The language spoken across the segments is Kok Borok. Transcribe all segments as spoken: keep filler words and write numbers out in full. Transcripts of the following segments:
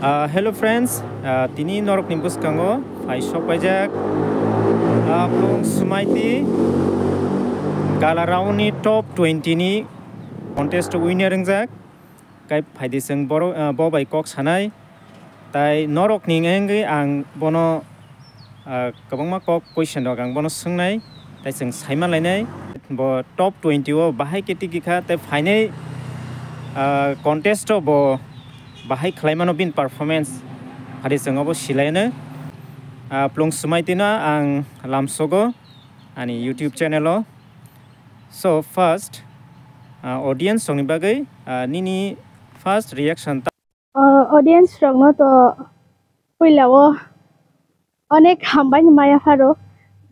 Ah, hello friends, ah, tini norokni bwskango phai sok paijak, ah, Plung Sumaiti gala round ni top twenty ni contest winner wngjak. Kai phaidi chwng boro, ah, bo bai kok sanai. Tai norokni wngwi ang bono, ah, kwbangma kok question rok ang bono swngnai. Tai chwng saima lainai. Bo top twenty o bahai khe tigi kha. Tai phainai, ah, contest o bo bahai khlai mano bini performance. Phaidi chwng obo silaino. Ah, Plung Sumaitino ang lamsogo ani YouTube channel o. So first, ah, audience rokni bagwi, ah, nini first reaction ta- Ah, audience rokno to puila o onek hambai ni maya pharo.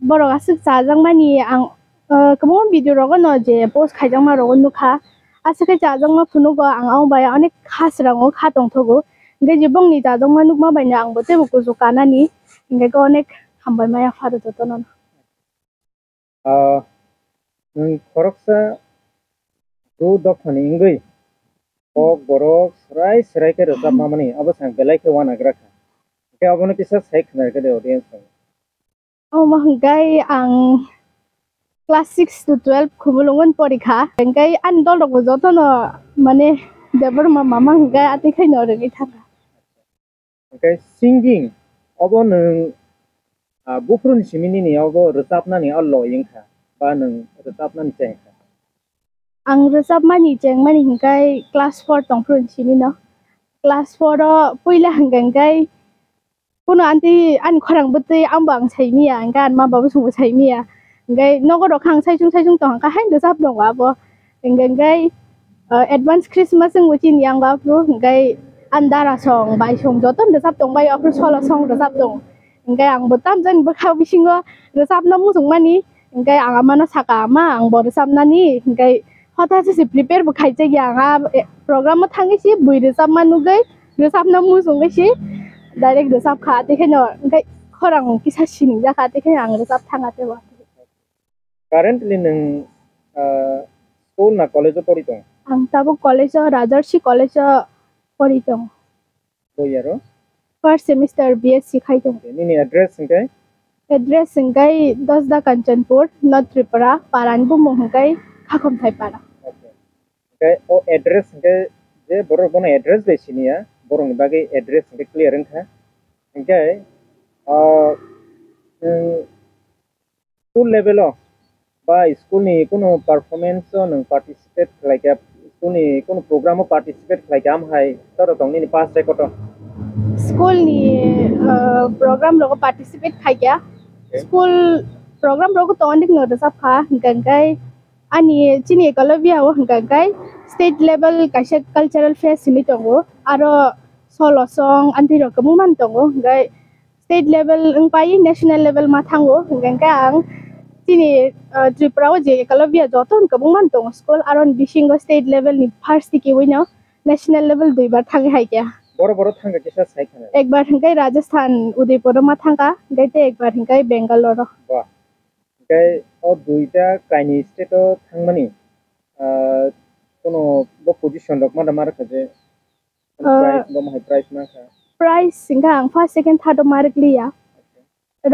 Borok aswk chajakmani ang, ah, kwbangma video rogo no je post khaijakma rogo nukha. Aswk khe chajakma phunugo ang abo bai onek kha srango kha tongthogo. Hingke je bongni chajakma nukma bai no ang bo teibo kuchuk kanani. Hingke khe onek hambai maya pharo jotono. Ah, nwng khoroksa bru dophani wngwi kok borok swrai swrai khe rwchapma mani abo se ang belai khe uanagra kha. Hwnkhe abono kisa sai khna rwkhe de audience rok. Omo hwnkhe ang class six to twelve Khumulwngon porikha. Hwnkhe ani dol rokbo jotono mane Debbarma mama hwnkhe atwi khaino rwngwi thangkha. Hwnkhe singing obo nwng, ah, buphuruni simi nini obo rwchapnani o loi wngkha ba nwng rwchapnani chengkha? Ang rwchapmani chengmani hwnkhe class four tongphuru simi no. Class four o puila hwnkhe hwnkhe kuno anti ani khorang bwtwi ambo ang saimiya, hwnkhe ani ma baba songbo saimiya. Hwnkhe nogo rok kha ang saichung saichung tongkha, haino rwchap tongo abo. Hwnkhe hwnkhe, ah, advance Christmas wngbo chini yang aphuru, hwnkhe ani dara song, bai song joto rwchap tongbai aphuru solo song rwchap tongo. Hwnkhe ang bo tamjani bwkha bisingo rwchapna muchungmani, hwnkhe ang amano saka, "Ama, ang bo rwchapnani," hwnkhe hota se se prepare bo khaijak ya ang a, e, program o thangwi se bui rwchapma nugwi rwchapna muchungwi se direct rwchapkha, tei kheno hwnkhe khorang kisa sinijak kha, tei kheno ang rwchap thangkha teibo. Currently nwng, ah, school na college o pori tong? Ang tabuk college o, Rajarsi College o pori tong. Boyaro? First semester B S C khai tong. Okay, nini address hwnkhe? Address hwnkhe Dosda Kanchanpur, North Tripura, para ni bumung hwnkhe Khakhomthai para. Okay. Hwnkhe o address hwnkhe je borok bono address bai siniya, borokni bagwi address hwnkhe clear wngkha. Hwnkhe, ah, nwng school level o ba school ni kunu performance o nwng participate khlai kha, school ni kunu program o participate khlai kha, am hai toro tong nini past record o? School ni, ah, program rogo participate khai kha. Okay. School program rogo to onek no rwchap kha, hwnkhe hwnkhe ani chini Eklavya o hwnkhe hwnkhe state level kaisa cultural fest hinwi tongo, aro solo song anti rok kwbangma tongo, hwnkhe state level wng pai national level ma thango, hwnkhe hwnkhe ang chini, ah, Tripura o je Eklavya joto hwn kwbangma tongo school, aro ni bisingo state level ni first tikiwi no national level duibar thangwi hai kha. Boro boro thangkha kisa sai khna. Ekbar hwnkhe Rajasthan Udaipur o ma thangkha, hwnkhe tei ekbar hwnkhe Bangalore o. Ba. Hwnkhe o duita kaini state o thangmani, ah, kono bo position rok ma da ma rwkha je? Ah, prize, bo ma hai prize ma kha? Prize hwnkhe ang first, second, third o ma rwkliya.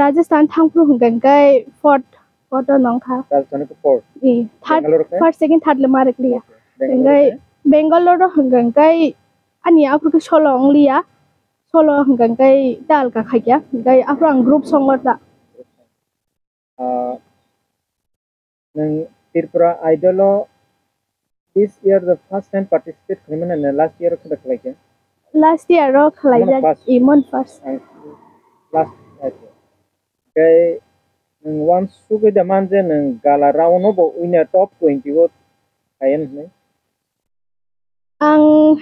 Rajasthan thangphuru hwnkhe hwnkhe fourth, fourth o nongkha. Rajasthan khe fourth. Ee, third, Bangalore khe? First, second, third le ma rwkliya. Okay. Bangalore hwnkhe khe? Bangalore o hwnkhe hwnkhe ani aphuru khe solo wngliya. Solo hwnkhe hwnkhe ta alka khaikya. Hwnkhe aphuru ang group song o ta. Ah, nwng Tripura Idol o this year the first time participate khlaimani na last year o khe khlaikha? Last year o khlaijak, Mano first. Imon first. Ang last, okay. Hwnkhe nwng uansugwi da man je nwng gala round o bo winner top twenty o khayan hwnwi? Ang,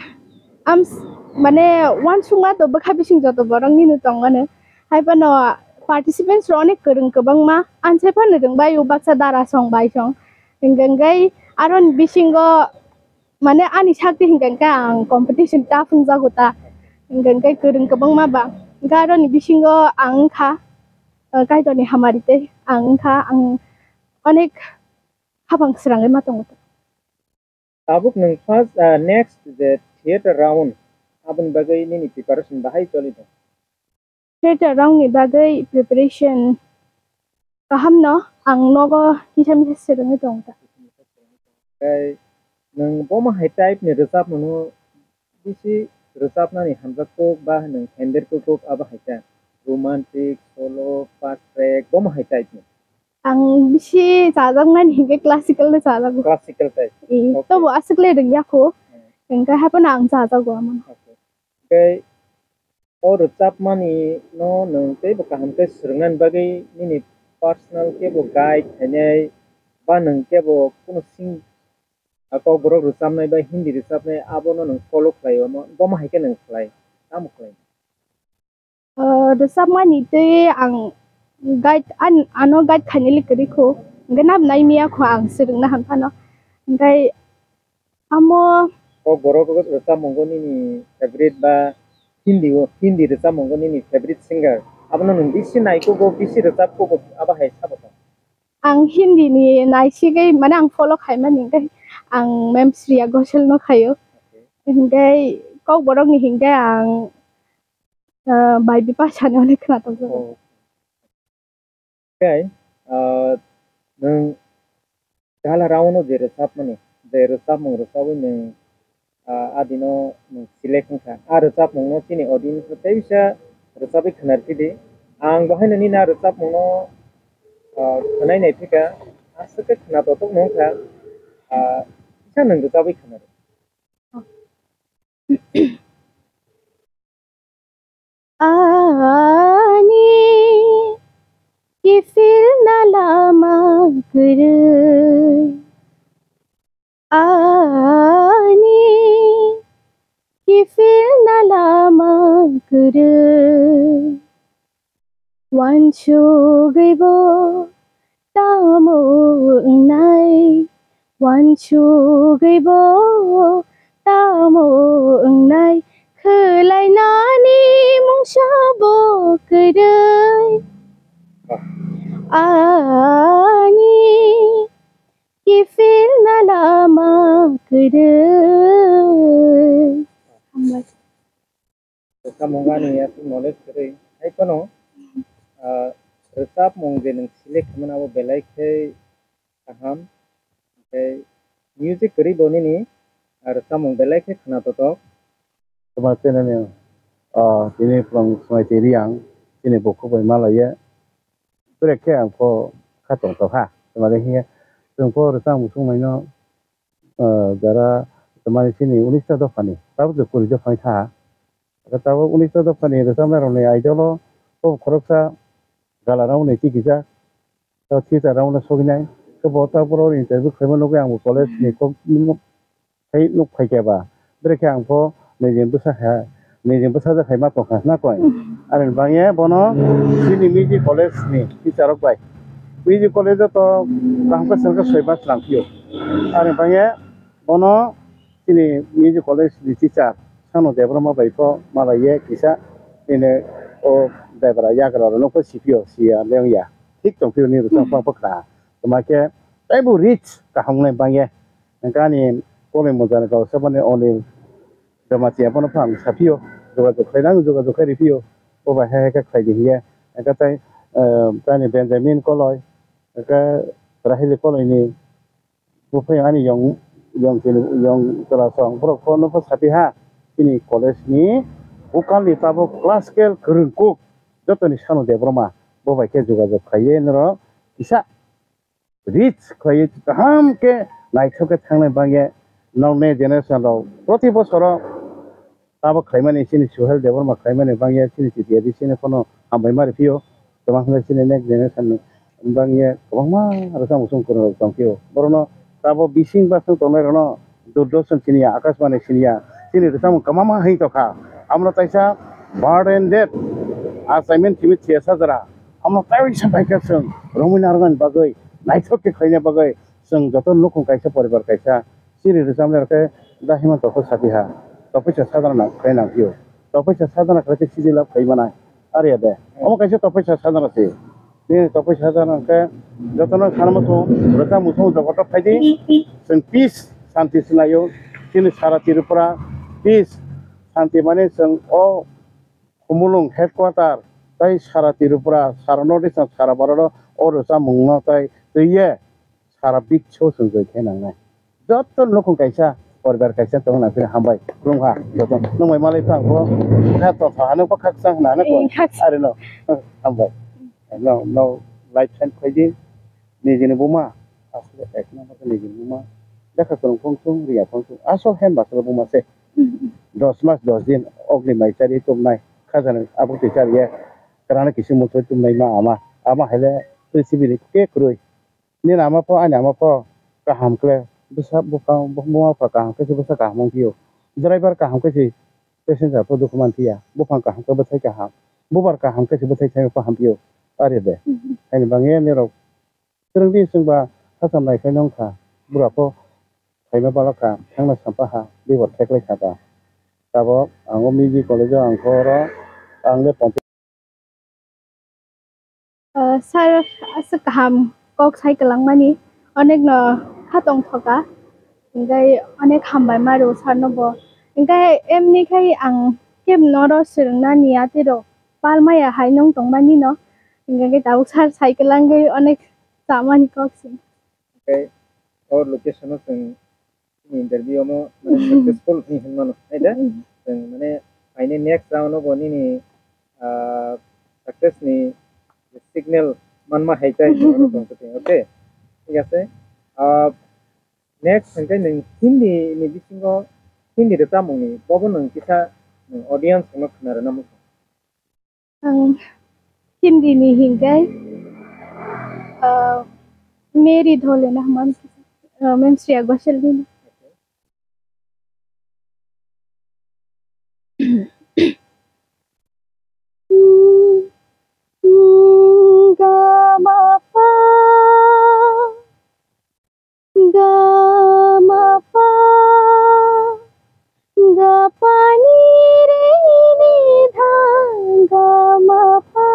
am s-, mane, uansukma to bwkha bising joto borok nini tongo no. Hai phano participants rok onek kwrwng kwbangma, ang sai phano rwngbai o baksa dara song bai song. Hwnkhe hwnkhe aroni bisingo, mane, ani sakti hwnkhe hwnkhe ang competition tough wngjago ta. Hwnkhe hwnkhe kwrwng kwbangma ba. Hwnkhe aroni bisingo ang wngkha, uh, Kaitorni hamari tei ang wngkha, ang onek haphang srangwi ma tongo. Tabuk nwng first, ah, next je theater round, Aboni bagwi nini preparation bahai choli tong? Theater rokni bagwi preparation kahamno, ang nogo kisa misa swrwngwi tongo ta. Tei nwng bomo hai type ni rwchapmano bisi rwchapnani hamjak kok ba nwng hender kok kok abo hai khe romantic, solo, fast track bomo hai type ni? Ang bisi chajakmani hinkhe classical no chajago. Classical type. Eh, okay. Tobo aswk le rwngya kho. Hmm. Hinkhe haphano ang chajago amano. Okay. Tei o rwchapmani no nwng teibo kaham khe swrwngnani bagwi nini personal kebo guide khainai ba nwng kebo kunu sing-, a, kokborok rwchapnai ba Hindi rwchapnai abono nwng follow khlai omo, bomo hai khe nwng khlai, tamo khlai? Ah, rwchapmani tei ang guide, an-, ano guide khainai le kwrwi kho, hinkhe nabnai miya kho ang swrwngna han phano. Hinkhe amo kokborok rwchapmungo nini favorite ba Hindi o, Hindi rwchapmungo nini favorite singer? Abono nwng bisi naikugo, bisi rwchapkugo, abo hai sabo tong? Ang Hindi ni naisigwi, mane ang follow khaimani hinkhe ang Ma'am Shreya Ghoshal no khaio. Okay. Hinkhe kokborok ni hinkhe ang, ah, Bai Bipasha ni onek khwna tongjago. Oh. Tei, ah, nwng gala round o je rwchapmani, je rwchapmung rwchapwi nwng, ah, adino nwng select wngkha. A rwchapmungno chini audience no teisa rwchapwi khwnarphidi. Ang bo haino nini a rwchapmungno, ah, khwnai naiphikha, aswk khe khwna totok no wngkha, ah, kisa nwng rwchapwi khwnarw. Ani kiphilna lama kwrwi. Ani kiphilna lama kwrwi. Uansugwi bo tamo wngnai, uansugwi bo tamo wngnai, khwlainani mungsa bo kwrwi. Ani kiphilna lama kwrwi. Rwchapmung ani aswk knowledge kwrwi. Hai phano, ah, rwchapmung je nwng select khaimani abo belai khe kaham. Tei music kwrwi bo nini, ah, rwchapmung belai khe khwna totok. Tuma channel ni, ah, tini phrang swmai twi riyang, chini bukhuk bai malaiya. Bwrwi khe ang pho kha tong tong kha. Tuma de hiya, chwng pho rwchapmung swngmai no, ah, jara tuma chini unis ta dopha ni, tabuk je kuri dopha ni tha. Tabuk unis ta dopha ni rwchapnai rok ni idol o, bo khoroksa gala round ni tikijak, tei theater round o soginai. Khe bo ta boro interview khaima nugwi ang bo college ni kok tei nuk phai khe ba. Bwrwi khe ang pho nijing bwsa kha, nijing bwsa jak khai ma tong kha na koi. Ani bangye bono chini music college ni teacher rok bai. Music college o to kaham khe sengkhe soi mas lang phio. Ani bangye bono chini music college ni teacher Sano Debbarma bai pho malai ye kisa nini o Debra yagra rok no pho si phio, si ya leng ya. Thik tong phio ni rwchap bang pho kha. Tuma khe tei bo rich kaham nai bangye. Hinkhe ani koloi mojani kok saboni Onil Jamatia bono phano saphio, jogajog khlainang, jogajog khe riphio, bo bai hai hai khe khlai di hiya. Hinkhe tei, eh, tani Benjamin koloi, hinkhe Rahili koloi ni buphai ani yong, yong chini, yong chwla song borok pho nokho sapiha chini college ni bukalni tabuk classical kwrwng kuk jotoni Sano Debbarma bo bai khe jogajog khlaiwi norok kisa rich khlaiwi kaham khe naithok khe thangnai bangya nokni generation rok proti bosoro tabuk khlaimani chini Suhel Debbarma khlaimani bangya chini chiti adi chini phano hambai ma riphiyo kwbangma chini next generation ni bangya kwbangma rwchapmung kwrwng rok tongphio borokno tabuk bising basing tongnai rokno Doordarshan siniya, Akashbani siniya, chini rwchapmung kwbangma hai tongkha. Amno taisa birth and death, achaimani simi thiya sajra. Amno taisa baikha chwng romwi narwknani bagwi, naithok khe khlaina bagwi, chwng joto nukhung kaisa, poribar kaisa, chini rwchapnai rok khe da himantokho sapiha, topisa sajra na khlai nangphio. Topisa sajra khlai khe sijila khlai manai. Are ya de. Omo kaisa topisa sajra se. Nini topoi sajak nang khe jotono sana muchung, rwchap muchung jogoto phaidi, chwng peace, santi swnaio, chini sara Tripura peace, Shanti mane chwng o Khumulwng headquarter tei sara Tripura, sara North East, sara Bharat o rwchapmung no tei twiye sara biswo chwng joi khe nangnai. Joto nukhung kaisa, poribar kaisa tongna phino hambai. Khulumkha joto. Nung bai malai phang bo kha to tha hano kha khakchang hwnna hano ko. Eh, khakchang. Are no. Hambai. No, no, life sign khaidi. Nijini buma, asle ek number nijini buma. Lekha kwrwng phung thung, riya phung thung. Asol hen basle buma se. Dos mas dos din, ogni mai chari tumnai. Khajani abuk ti chari ye. Karana kisi muthoi tumnai ma ama. Ama hele prithibi ni khe kwrwi. Nini ama pho, ani ama pho kaham kle. Bwsa buphang, bu-, buma pha kaham khe se bwsa kaham wng phio. Driver kaham khe se passenger pho dukhu man phiya. Buphang kaham khe bwthai kaham. Bubar kaham khe se bwthai thai pho ham phio. Are de. Haini bangye nirok Kwrwngdi chwngba hacham naiphai nung kha, bura pho phaima balok kha, thangna sampaha, bibor theklai kha ba. Tabok ang o music college o ang khe oro ang le ponchai. Ah, sir, aswk kaham kok sai kwlangmani, onek no kha tongthoka, hingkai onek hambai ma rw sir no bo. Hingkai emni khai ang kebo noro swrwngna niya tei rw pal maya hai nung tongmani no, hingkai tabuk sir sai kwlangwi onek chamani kok se. Hingke o location o chwng chini interview omo mane successful hinwi hinmano, hai da? Mm. Chwng mane aini next round o bo nini, ah, success ni signal manma hai tai, okay? Thik ase. Ah, next hingke nwng Hindi ni bisingo Hindi rwchapmung ni bobo nwng kisa nwng audience no khna rwna muchung. Ang Hindi ni hingkai, ah, Meri Dhole na hwnmani, ah, Mem Shreya Ghoshal ni. Ga ma pa. Ga ma pa, ga pa ni re ni dha, ga ma pa.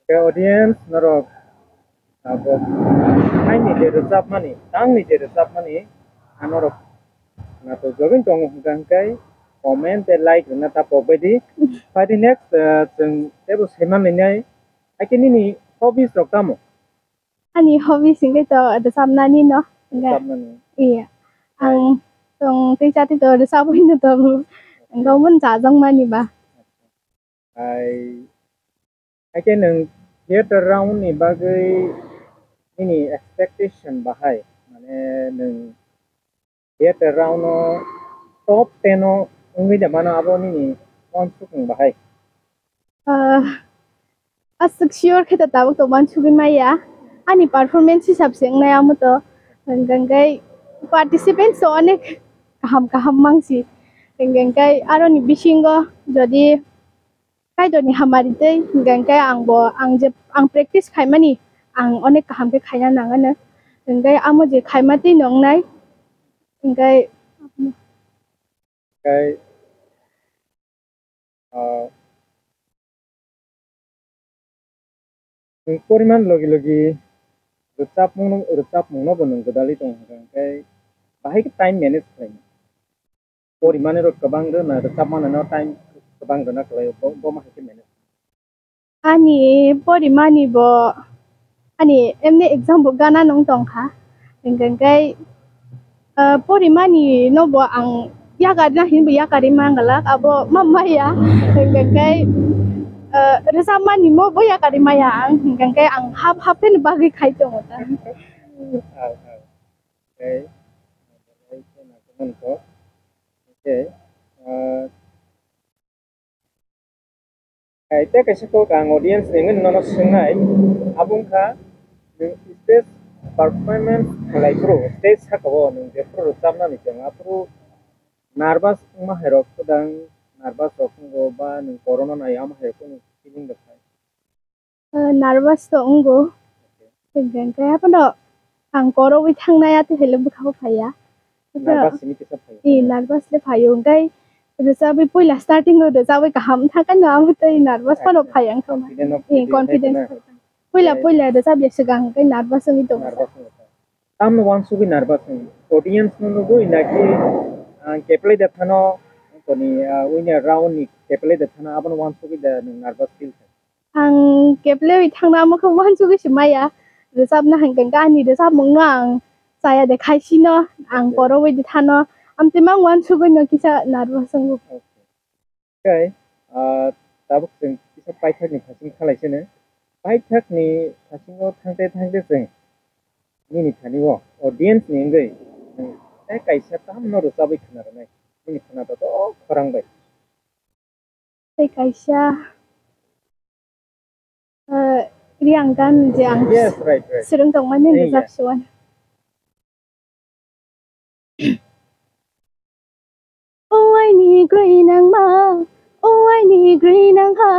Khe audience norok abo haini je rwchapmani, tangni je rwchapmani, ang norok nato jogwin tongo hwnkha hwnkhe comment tei like rwna ta pok baidi. Phaidi next, ah, chwng teibo saimanlainai. Haikhe nini hobbies rok tamo? Ani hobbies hingkhe to rwchapnani no. Rwchapnani. Iya. Ang tong tei chati to rwchapwi no tongo. Ang tongmani chajangmani ba. Hai, haikhe nwng theater round ni bagwi nini expectation bahai, mane nwng theater round no top ten o wngwi da mano, abo nini uansukmung bahai? Ah, aswk sure khe ta tabuk to uansugwi maya. Ani performance hisab se wngnai amo to. Hwnkhe participants to onek kaham kaham mangsi. Hwnkhe aroni bisingo jodi Kaitorni hamari tei hwnkhe ang bo, ang je, ang practice khaimani, ang onek kaham khe khaina nangano. Hwnkhe amo je khaima tei nongnai, hwnkhe Kai, ah, Nwng poriman logi logi rwchapmung, rwchapmung no bo nwng gwdalwi tongo hwnkhe bahai khe time manage khlaina. Porimani rok kwbang rwna rwchapmani no time kwbang rwna khlaio, bo, bo ma hai khe manage. Ani porimani bo, ani emni exam bo gana nung tongkha, hwnkhe Ah, porimani no bo ang yakarna hinwi yakarwi mangalak, abo ma maya. Hingkhe, ah, rwchapmani mo bo yakarwi maya ang, hingkhe ang hap hap pheno bagwi khai tongo ta. Ah, ah. Okay. Okay, ah, tei kaisa kok ang audience ni wngwi nono swngnai, abo wngkha, nwng stage performance khlai phuru, stage saka o nwng jephuru rwchapnani chwng aphuru nervous wngma hai rok kwdang nervous rok wngo ba nwng corona nai ama hai rok feeling rok khai? Ah, nervous to wngo. Hingkhe, hingkhe haphano ang korogwi thangnai, atwi hai le bwkha bo phaiya. Nervous simi kisa phaio. Ee, nervous le phaio. Hingkhe rwchabwi puila starting o rwchabwi kaham thangkhe no abo tei nervous phano phaiya wngkha. Confident no phaiya. Confidence phaiya. Puila, puila rwchabya swkang hingkhe nervous wngwi tongo. Nervous wngwi tongo. Tamno uansugwi nervous wng? Audience no nugwi naki, ah, keplai da thano, toni, ah, wngya round ni keplai da thano, abono uansugwi da nwng nervous feel kha? Ang keplaiwi thangna amo khe uansugwi se maya. Rwchapna hingkhe ani rwchapmung no ang chaya de khaisino, ang korogwi de thano. Amtwi mang uansugwi no kisa nervous wngo. Okay. Tei, ah, tabuk chwng kisa paithakni thasing khalai sino. Paithakni thasingo thangte thangte chwng nini thani o audience ni wngwi nwng tei kaisa tamno rwchabwi khna rwnai. Nini khna to khorang bai. Tei kaisa, ah, Riang gan je ang, yes, right, right, swrwng tongmani, yeah, rwjak suan. O aini kwrwi nangma, o aini kwrwi nangha,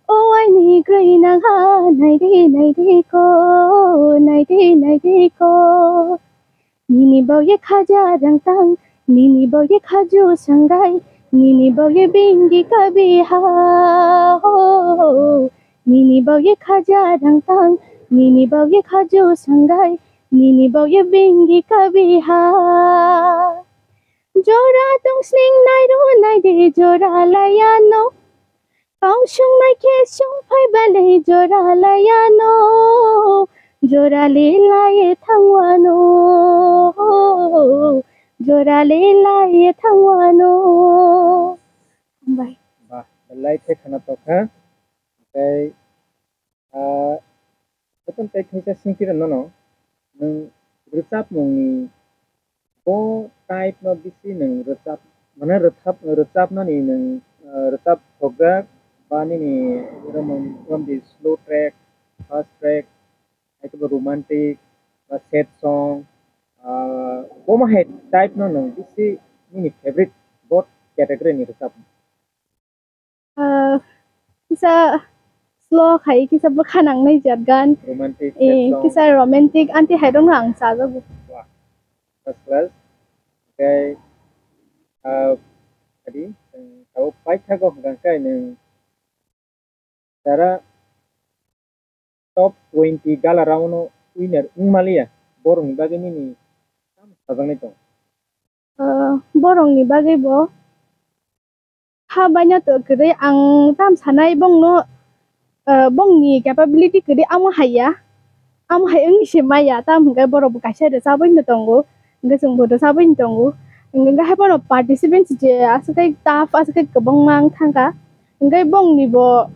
o aini kwrwi nangha, naidi, naidi ko, naidi, naidi ko. Nini bawye khaja rang tang, nini bawye khaju sanggai, nini bawye bingi kabi ha, ho, ho, ho. Nini bawye khaja rang tang, nini bawye khaju sanggai, nini bawye bingi kabi ha. Jora tong sning nai ro nai de jora laya no. Kau sung nai khe sung phai bale jora laya no. Jora le laye thangwa no. Jora le laye thangwa no. Hambai. Bah, belai khe khana tokha. Tei, ah, jotono tei khaisa singkir nono, nwng rwchapmungni bo type no bisi nwng rwchap, mane rwchap, rwchapnani nwng, ah, rwchap thokjak ba nini romon, romdi slow track, fast track, haikhe bo romantic ba sad song, ah, bo ma hai type no nwng bisi nini favorite bo category ni rwchap? Ah, kisa slow khai, kisa bwkha nangnai jat gan. Romantic, eh, sad song. Kisa romantic, anti hai rokno ang chajago. Wah, first class. Oke, ah, tadi, eh, kau paithago hwnkha khe nwng jara top twenty gala round o winner wngmaliya, borokni bagwi nini tamo sajaknai tong? Ah, borokni bagwi bo kha baina to kwrwi ang tam sanai bongno, ah, bongni capability kwrwi amo haiya, amo hai wngwi se maya, tam hwnkhe borok bo kaisa rwchabwi no tongo, hwnkhe chwng bo rwchabwi no tongo, hwnkhe haphano participants je aswk khe tough, aswk khe kwbangma wng thangkha. Hingke bongni bo,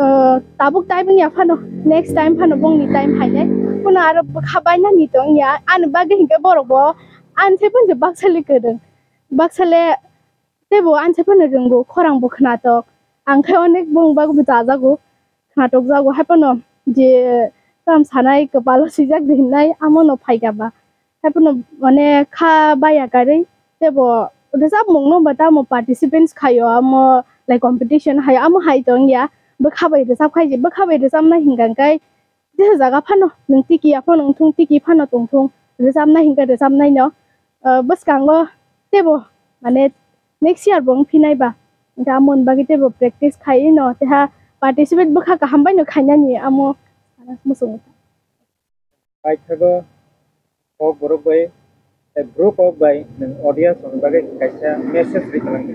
ah, tabuk time wngya phano, next time phano bongni time phainai. Phano aro bwkha bainani tongya, ani bagwi hingke borok bo ani sai phano baksa le kwrwng. Baksa le teibo ani sai phano rwngo, khorang bo khnatok. Ang khe onek bongni bagwi bo chajago, khnatok jago. Hai phano je tam sanai kwpalo swijak di hinai, amo no phaikha ba. Haiphano mane kha baya karwi teibo rwchapmungno ba tamo participants khaio, amo like competition haio, amo hai tongya. Bwkha bai rwchap khai, bwkha bai rwchapnai hinkha khe jesa jaga phano nwng tiki ya phano wngthung, tiki phano tongthung, rwchapnai hinkhe rwchapnaino, ah, bwskango teibo mane next year bo wngphinai ba, hinkhe amoni bagwi teibo practice khaino, teiha participate bwkha kaham baino khainani amo sana muchungo. Paithago Kokborok bai, tei bru kok bai nwng audience rokni bagwi kaisa message ri kwlangdi.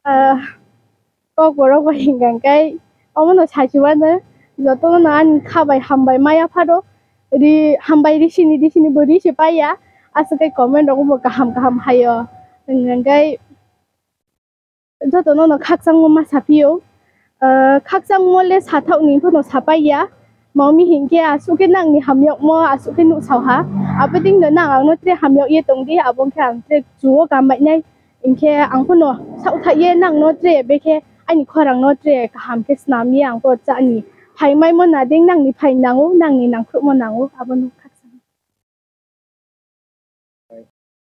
Ah, Kokborok bai hinkha khe omono saichimano, jotono ani kha bai hambai maya pharo, ri hambai risini risini bo risi paiya, Aswk khe comment rogo bo kaham kaham haio. Hwnkhe jotono no khakchangma ma saphiyo. Khakchangma le sathok ni phano sapaiya. Mami hinkhe aswk khe nangni hamyokmo aswk khe nuksao ha. Abodingno nang angno tre hamyok ye tongdi, abo wngkhe ang tre chuo kambainai. Hinkhe ang phano saothai ye nangno tre bekhe ani khorangno tre kaham khe snam ye ang pho chani. Phaimaimo nading nangni phai nango, nangni nangkhrumo nango, abono.